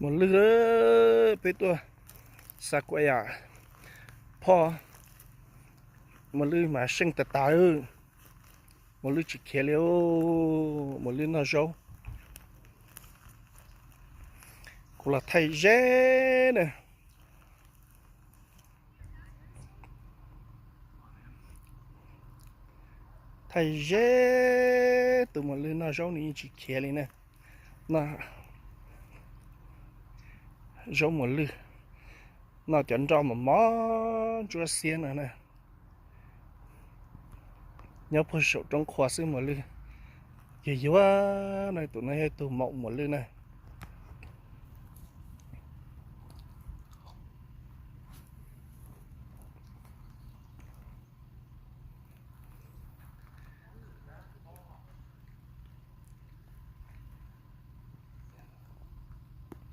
Muas lwj, peb tuaj xa kuv yam phoj, muas lwj mas seej tas tas. Muas lwj tsis khiav li, muas lwj noj zaub. Kuv los thaij zeb na, thaij zeb tus muas lwj noj zaub nws yeej tsis khiav li na. Noj zaub muas lwj, noj cov nroj mos mos ntsuab xiab no na. Nyob puag saum roob qhua xwb muas lwj. Yog yuav no, tus no yog tus maum muas lwj na.